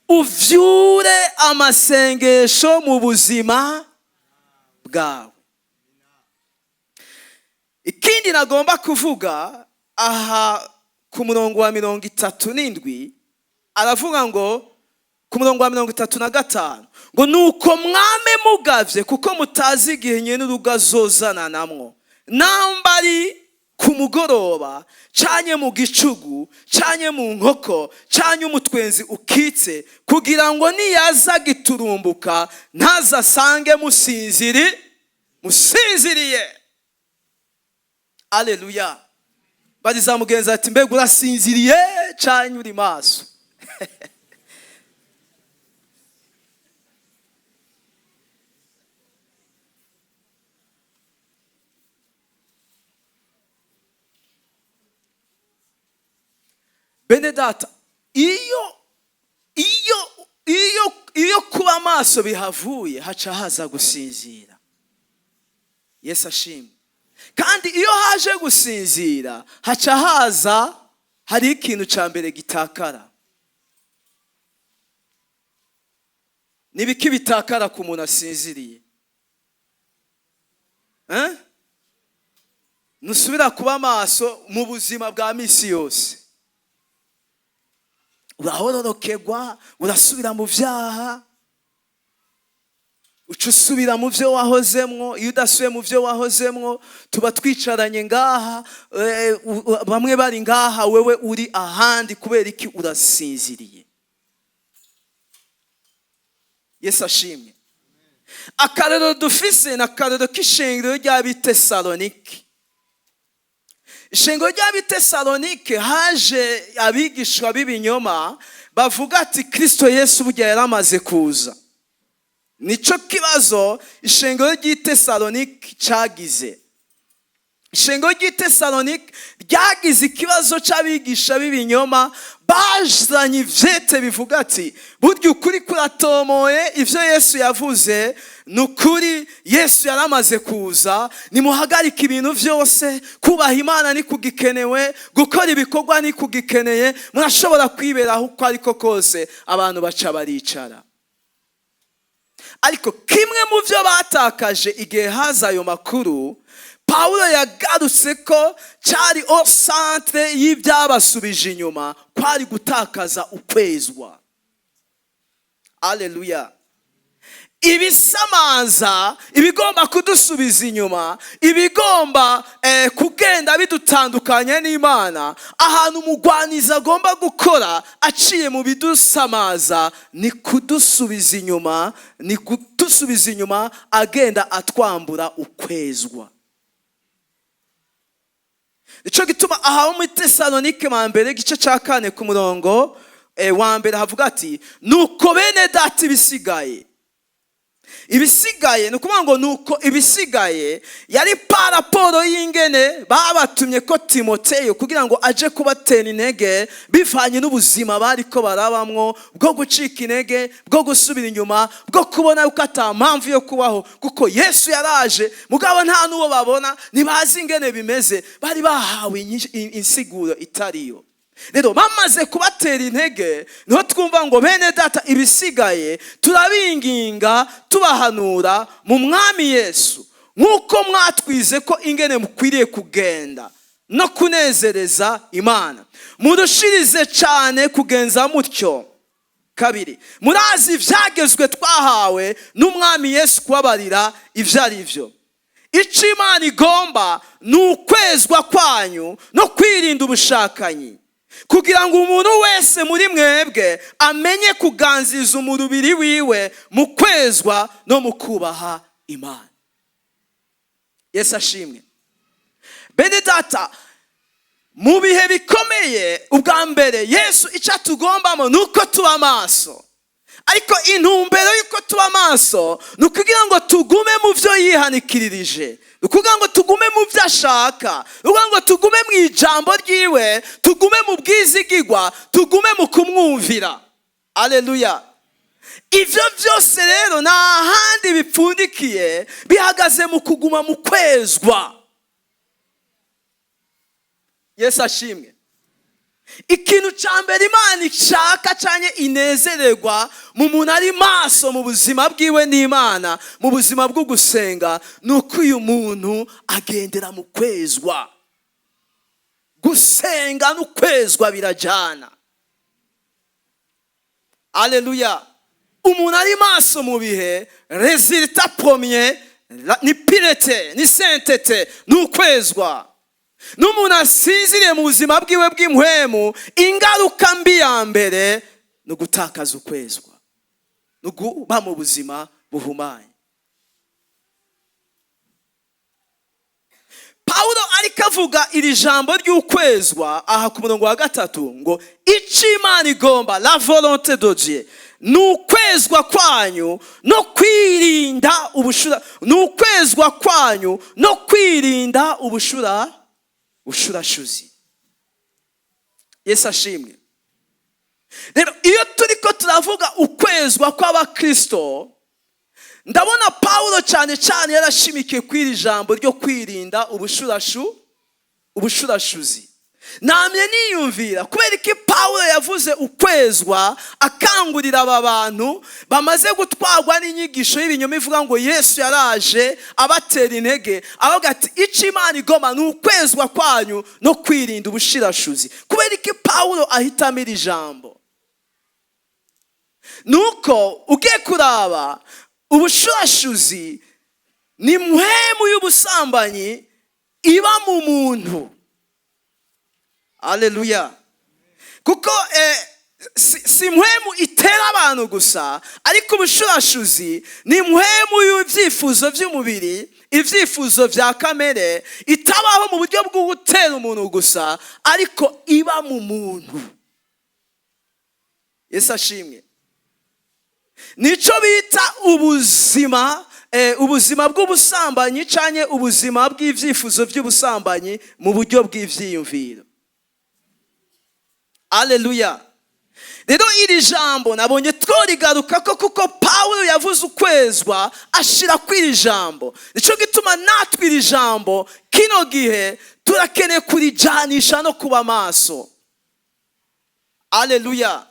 Uvyure amasengesho mu buzima bwawe. Ikindi nagomba kuvuga aha ku murongo wa 37, aravuga ngo ku murongo wa 35 ngo nuko mwame mugavye, kuko mutazi igihe nyene urugo azozana namwo, namba ari ku mugoroba canye mu gicugu canye mu nkoko canye umutwenzi ukitse, kugira ngo niyaza giturumbuka ntazasange musinziriye. Aleluya. Bariza mugenzi ati mbega urasinziriye canye uri maso? Bene data, iyo kuba maso bihavuye haca haza gusinzira. Yesu ashimwe. Kandi iyo haje gusinzira haca haza hari ikintu ca mbere gitakara. Nibiki bitakara ku muntu asinziriye? Nusubira kuba maso mu buzima bwa misi yose. Urahororokegwa, urasubira mu vyaha, uca usubira mu vyo wahozemwo. Iyo udasubiye mu vyo wahozemwo, tuba twicaranye ngaha, bamwe bari ngaha, wewe uri ahandi. Kubera iki? Urasinziriye. Yesu ashimwe. Akarero dufise ni akarero k'ishengero ry'abitesalonike. Ishengero ry'abitesalonike haje abigishwa b'ibinyoma bavuga ati Kristo Yesu burya yaramaze kuza. Nico kibazo ishengero ry'itesalonike cagize. Ishengero ry'itesalonike ryagize ikibazo c'abigisha b'ibinyoma bazanye ivyete bivuga ati burya ukuri kuratomoye, ivyo Yesu yavuze ni ukuri, Yesu yaramaze kuza, nimuhagarike ibintu vyose, kubaha Imana ni kugikenewe, gukora ibikorwa ni kugikeneye, murashobora kwiberaho uko ariko kose. Abantu baca baricara. Ariko kimwe mu vyo batakaje igihe haza ayo makuru, Paulo yagarutse ko cyari au centre y'ibyabasubije inyuma, kwari gutakaza ukwezwa. Alleluia. Ibisamaza, ibigomba kudusubiza inyuma, ibigomba kugenda bidutandukanya n'Imana, ahantu umugwanizi agomba gukora aciye mu bidusamaza ni kudusubiza inyuma, ni kudusubiza inyuma agenda atwambura ukwezwa. Nico gituma aha muri Tesalonike wa mbere igice ca 4 ku murongo wa mbere havuga ati nuko bene data ibisigaye. Ibisigaye ni ukuvuga ngo nuko ibisigaye yari paraporo y'ingene babatumye ko Timoteyo kugira ngo aje kubatera intege bivanye n'ubuzima bariko barabamwo bwo gucika intege, bwo gusubira inyuma, bwo kubona yuko ata mpamvu yo kubaho kuko Yesu yaraje, mugabo nta n'uwo babona, ntibazi ingene bimeze, bari bahawe insiguro itariyo. Rero bamaze kubatera intege niho twumva ngo bene data ibisigaye turabinginga tubahanura mu mwami Yesu nk'uko mwatwize ko ingene mukwiriye kugenda no kunezereza Imana, murushirize cyane kugenza mutyo. Kabiri, murazi ibyagezwe twahawe n'umwami Yesu kubabarira ibyo ari byo. Icyo Imana igomba ni ukwezwa kwanyu no kwirinda ubushakanyi. Kugira ngo umuntu wese muri mwebwe amenye kuganziza umubiri wiwe mu kwezwa no mu kubaha Imana. Yesu ashimwe. Bene data, mu bihe bikomeye, ubwa mbere Yesu icyo atugombamo ni uko tuba maso. Ariko intumbero y'uko tuba maso ni ukugira ngo tugume mu byo yihanikirije, ni ukugira ngo tugume mu byo ashaka, ni ukugira ngo tugume mu ijambo ryiwe, tugume mu bwizigigwa, tugume mu kumwumvira. Aleluya. Ibyo byose rero nta handi bipfundikiye, bihagaze mu kuguma mu kwezwa. Yesu ashimwe. Ikintu cya mbere Imana ishaka cyane, inezererwa mu muntu ari maso mu buzima bwiwe n'Imana, mu buzima bwo gusenga, ni uko uyu muntu agendera mu kwezwa. Gusenga no kwezwa birajyana. Aleluya. Umuntu ari maso mu bihe, résultat premier ni pureté, ni sainteté, ni ukwezwa. N'umuntu asinziriye mu buzima bwiwe bw'impwemu, ingaruka mbi ya mbere ni ugutakaza ukwezwa, ni ukuba mu buzima buhumanye. Pawulo ariko avuga iri jambo ry'ukwezwa aha ku murongo wa 3, ngo icyo Imana igomba, la volonté de Dieu, ni ukwezwa kwanyu no kwirinda ubushura, ni ukwezwa kwanyu no kwirinda ubushura bushurashuzi. Yesu ashimwe. Rero iyo turiko turavuga ukwezwa kw'abakristo, ndabona Pawulo cyane cyane yarashimikiye kuri iri jambo ryo kwirinda ubushurashuzi. Namye niyumvira kubera iki Pawulo yavuze ukwezwa, akangurira aba bantu bamaze gutwarwa n'inyigisho y'ibinyoma ivuga ngo Yesu yaraje, abatera intege avuga ati icyo Imana igoma ni ukwezwa kwanyu no kwirinda ubushirashuzi. Kubera iki Pawulo ahitamo iri jambo? Nuko ugiye kuraba, ubushurashuzi ni mpwemu y'ubusambanyi iba mu muntu. Aleluya. Kuko si mpwemu itera abantu gusa, ariko ubushurashuzi ni mpwemu y'ibyifuzo by'umubiri, ibyifuzo bya kamere, itabaho mu buryo bwo gutera umuntu gusa, ariko iba mu muntu. Yesu ashimwe. Nicyo bita ubuzima, ubuzima bw'ubusambanyi canke ubuzima bw'ibyifuzo by'ubusambanyi mu buryo bw'ivyiyumviro. Aleluya. Rero iri jambo nabonye tworigaruka ko, kuko Pawulo yavuze ukwezwa ashira ku iri jambo. Nicyo gituma natwe iri jambo kino gihe turakeneye kurijanisha no kuba maso. Aleluya.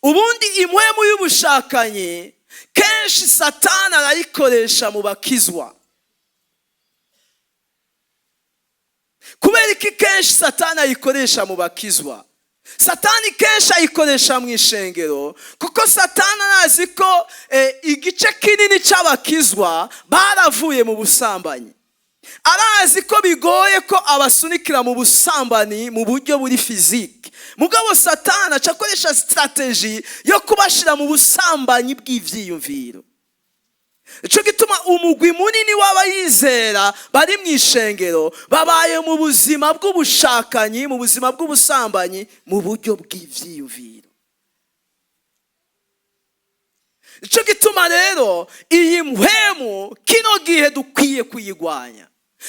Ubundi impwemu y'ubushakanyi kenshi Satani arayikoresha mu bakizwa. Kubera iki kenshi Satani ayikoresha mu bakizwa? Satani kenshi ayikoresha mu ishengero, kuko Satani arazi ko igice kinini cy'abakizwa baravuye mu busambanyi. Arazi ko bigoye ko abasunikira mu busambanyi mu buryo buri physique. Mugabo Satani aca akoresha strategy yo kubashira mu busambanyi bw'ivyiyumviro. Ico gituma umugwi munini w'abayizera bari mu ishengero babaye mu buzima bw'ubushakanyi, mu buzima bw'ubusambanyi mu buryo bw'ivyiyumviro. Ico gituma rero iyi mpwemu kino gihe dukwiye kuyigwanya,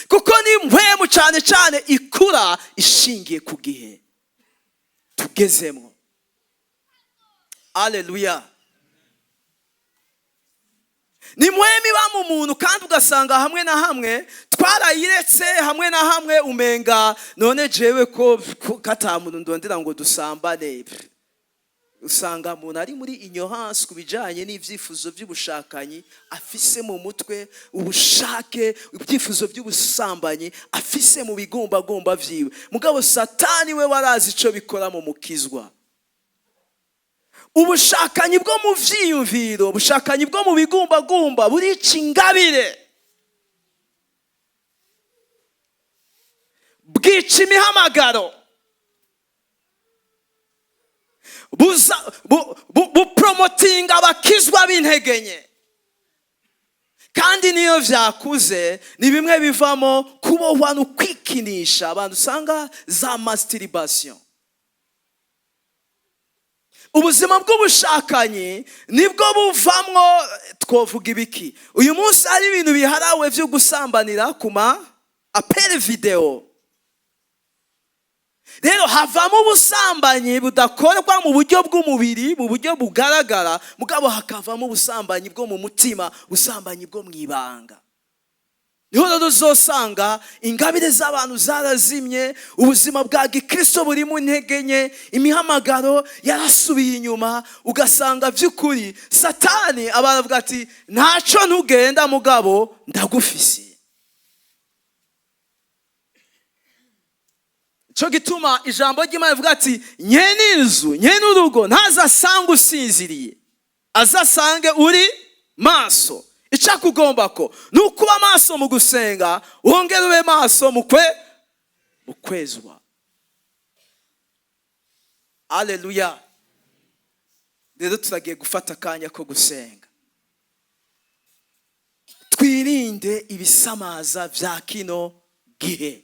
kuko ni mpwemu cyane cyane ikura ishingiye ku gihe tugezemo. Aleluya. Ni mpwemu iba mu muntu, kandi ugasanga hamwe na hamwe twarayiretse, hamwe na hamwe umenga none jewe ko katamuntu ndondera ngo dusambane. Usanga umuntu ari muri ignorance ku bijanye n'ivyifuzo by'ubushakanyi afise mu mutwe, ubushake, ibyifuzo by'ubusambanyi afise mu bigumbagumba vyiwe. Mugabo Satani we warazi ico bikora mu mukizwa. Ubushakanyi bwo mu vyiyumviro, ubushakanyi bwo mu bigumbagumba burica ingabire, bwica imihamagaro. Bupromotinga abakizwa b'intege nke. Kandi niyo vyakuze, ni bimwe bivamo kubohwa no kwikinisha. Abantu usanga za masturbation, ubuzima bw'ubushakanyi nibwo buvamwo. Twovuga ibiki uyu munsi? Ari ibintu biharawe byo gusambanira ku ma appel vidéo. Rero havamo ubusambanyi budakorwa mu buryo bw'umubiri, mu buryo bugaragara, mugabo hakavamo ubusambanyi bwo mu mutima, ubusambanyi bwo mu ibanga. Niho rero uzosanga ingabire z'abantu zarazimye, ubuzima bwa gikristo buri mu ntege nke, imihamagaro yarasubiye inyuma. Ugasanga by'ukuri Satani aba aravuga ati: "Ntacyo, ntugenda, mugabo ndagufise." Cyo gituma ijambo ry'Imana rivuga ati: "Nyene inzu, nyene urugo ntazasange usinziriye, azasange uri maso." Icakugomba ko ni ukuba maso mu gusenga, wongere ube maso mu kwezwa. Aleluya! Rero turagiye gufata akanya ko gusenga, twirinde ibisamaza bya kino gihe.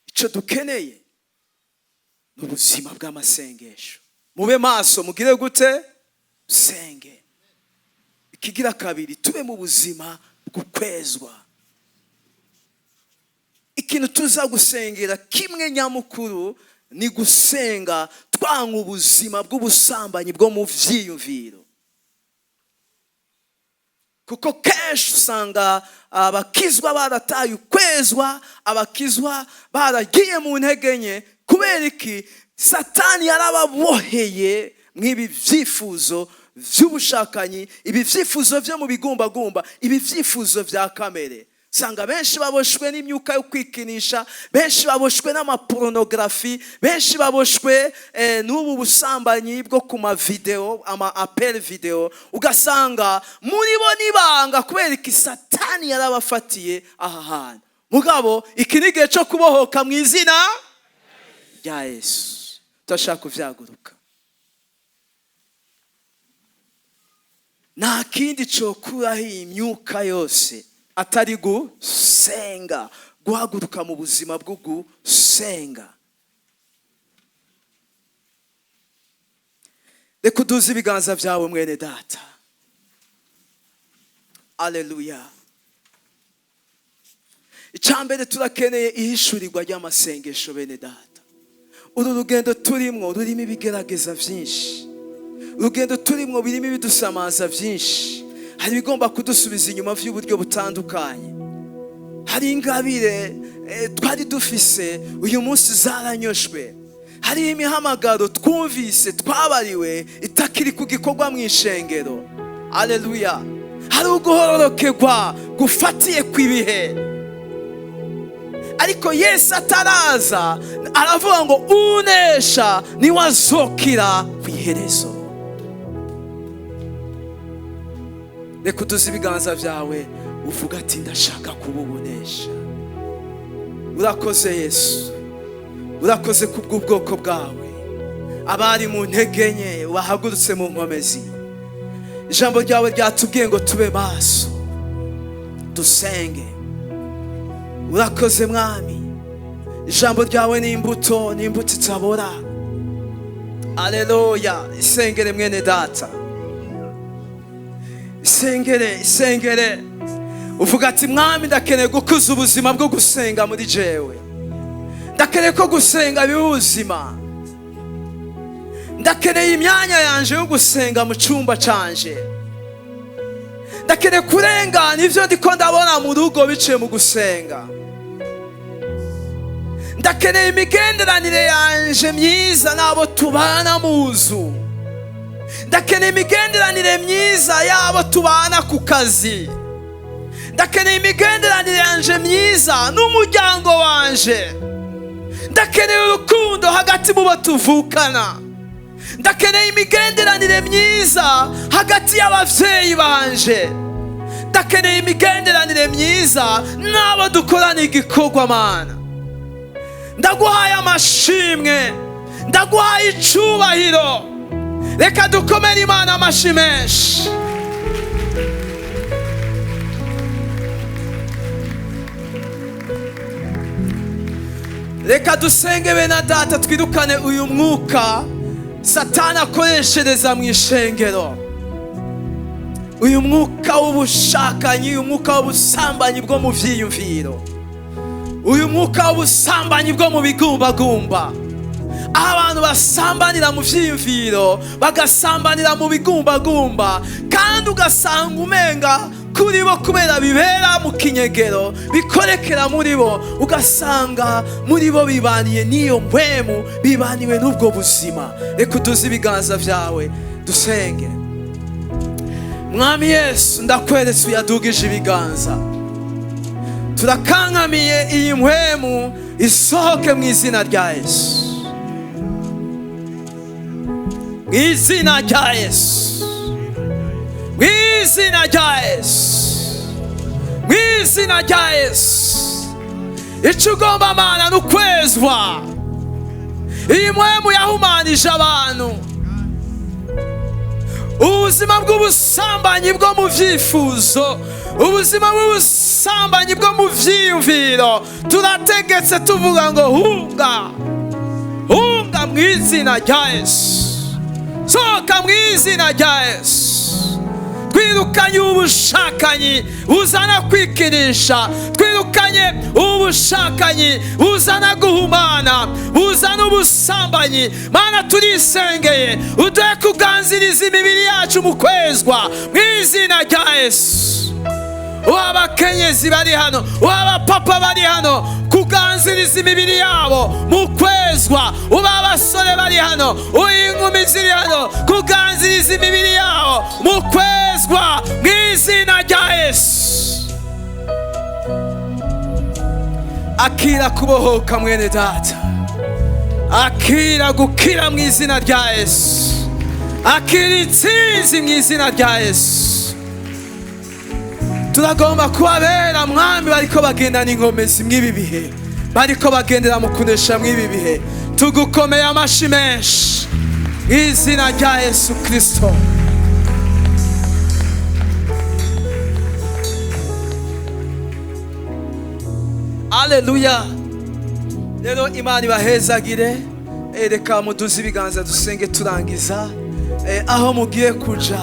Icyo dukeneye ni ubuzima bw'amasengesho. Mube maso, mugire gute? Senge. Ikigira kabiri, tube mu buzima bw'ukwezwa. Ikintu tuza gusengera kimwe nyamukuru ni gusenga twanga ubuzima bw'ubusambanyi bwo mu vyiyumviro, kuko kenshi usanga abakizwa barataye ukwezwa, abakizwa baragiye mu ntege nke. Kubera iki? Satani yarababoheye mw'ibi byifuzo by'ubushakanyi, ibi byifuzo byo mu bigumbagumba, ibi byifuzo bya kamere. Usanga benshi baboshwe n'imyuka yo kwikinisha, benshi baboshwe n'amaporonografi, benshi baboshwe n'ubu busambanyi bwo ku mavideo, ama appel vidéo. Ugasanga muri bo nibanga. Kubera iki? Satani yarabafatiye aha hantu. Mugabo iki ni igihe cyo kubohoka mu izina rya Yesu. Turashaka kuvyaguruka. Nta kindi cokuraho iyi myuka yose atari gusenga, guhaguruka mu buzima bwo gusenga. Reka uduze ibiganza byawe, mwene data. Aleluya! Icambere, turakeneye ihishurirwa ry'amasengesho, bene data. Uru rugendo turimwo rurimo ibigerageza byinshi, urugendo turimwo birimo ibidusamaza byinshi. Hari ibigomba kudusubiza inyuma by'uburyo butandukanye. Hari ingabire twari dufise, uyu munsi zaranyoshwe. Hari imihamagaro twumvise, twabariwe, itakiri ku gikorwa mu ishengero. Aleluya! Hari uguhororokerwa gufatiye ku ibihe, ariko Yesu ataraza aravuga ngo: "Unesha niwe azokira ku iherezo." Reka uduze ibiganza byawe, uvuga ati: "Ndashaka kuba ubunesha." Urakoze Yesu, urakoze kubw'ubwoko bwawe, abari mu ntege nke bahagurutse mu nkomezi. Ijambo ryawe ryatubwiye ngo tube maso, dusenge. Urakoze Mwami, ijambo ryawe ni imbuto, ni imbuto itabora. Aleluya! Isengere, mwene data, isengere, isengere. Uvuga ati: "Mwami, ndakeneye gukuza ubuzima bwo gusenga muri jewe. Ndakeneye ko gusenga biba ubuzima. Ndakeneye imyanya yanje yo gusenga mu cyumba canje. Ndakeneye kurengana ibyo ndiko ndabona mu rugo biciye mu gusenga. Ndakeneye imigenderanire yanje myiza n'abo tubana mu nzu. Ndakeneye imigenderanire myiza y'abo tubana ku kazi. Ndakeneye imigenderanire yanje myiza n'umuryango wanje. Ndakeneye urukundo hagati mu bo tuvukana. Ndakeneye imigenderanire myiza hagati y'abavyeyi banje. Ndakeneye imigenderanire myiza n'abo dukorana igikorwa. Mana, ndaguhaye amashimwe." Ndaguhaye icubahiro. Reka dukomere Imana amashi menshi. Reka dusenge bene data, twirukane uyu mwuka Satani akoreshereza mu ishengero, uyu mwuka w'ubushakanyi, uyu mwuka w'ubusambanyi bwo mu vyiyumviro, uyu mwuka w'ubusambanyi bwo mu bigumbagumba, aho abantu basambanira mu vyiyumviro, bagasambanira mu bigumbagumba, kandi ugasanga umenga kuri bo kubera bibera mu kinyegero, bikorekera muri bo, ugasanga muri bo bibaniye n'iyo mpwemu, bibaniwe n'ubwo buzima. Reka uduze ibiganza vyawe dusenge. Mwami Yesu, ndakweretse uyadugije ibiganza, turakankamiye iyi mpwemu isohoke mu izina rya Yesu, mu izina rya Yesu, mu izina rya Yesu, mu izina rya Yesu. Icyo ugomba Mana ni ukwezwa. Iyi mpwemu yahumanije abantu, ubuzima bw'ubusambanyi bwo mu vyifuzo, ubuzima bw'ubusambanyi bwo mu vyiyumviro, turategetse tuvuga ngo hunga, hunga mu izina rya Yesu, sohoka mu izina rya Yesu. Twirukanye ubushakanyi buzana kwikinisha, twirukanye ubushakanyi buzana guhumana, buzana ubusambanyi. Mana, turisengeye uduhe kuganziriza imibiri yacu mu kwezwa mu izina rya Yesu. Uw'abakenyezi bari hano, uw'abapapa bari hano, kuganziriza imibiri yabo mu kwezwa. Uw'abasore bari hano, uw'inkumi ziri hano, kuganziriza imibiri yabo mu kwezwa mu izina rya Yesu. Akira kubohoka mwene data, akira gukira mu izina rya Yesu, akira intsinzi mu izina rya Yesu. Turagomba kubabera Mwami bariko bagenda n'inkomezi mw'ibi bihe, bariko bagendera mu kunesha mw'ibi bihe. Tugukomeye amashi menshi mu izina rya Yesu Kristo. Aleluya. Rero Imana ibahezagire. Reka muduze ibiganza dusenge turangiza. Aho mugiye kuja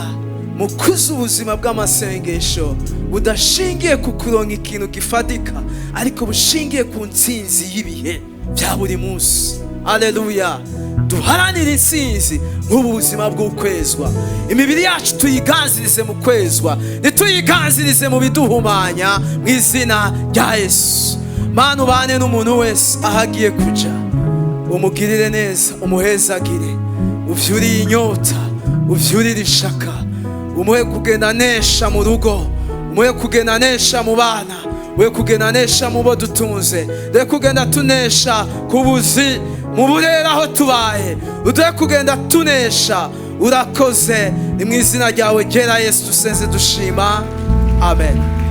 mukuze ubuzima bw'amasengesho budashingiye ku kuronka ikintu gifatika, ariko bushingiye ku ntsinzi y'ibihe bya buri munsi. Aleluya. Duharanire intsinzi nk'ubu buzima bw'ukwezwa. Imibiri yacu tuyiganzirize mu kwezwa, ntituyiganzirize mu biduhumanya mu izina rya Yesu. Mana, ubane n'umuntu wese aho agiye kuja, umugirire neza, umuhezagire, uvyurire inyota, uvyurire ishaka, umuhe kugenda nesha mu rugo, umuhe kugenda nesha mu bana, umuhe kugenda nesha mu bo dutunze, duhe kugenda tunesha ku buzi, mu burere aho tubaye, uduhe kugenda tunesha. Urakoze, ni mu izina ryawe ryera Yesu dusenze dushima, amen.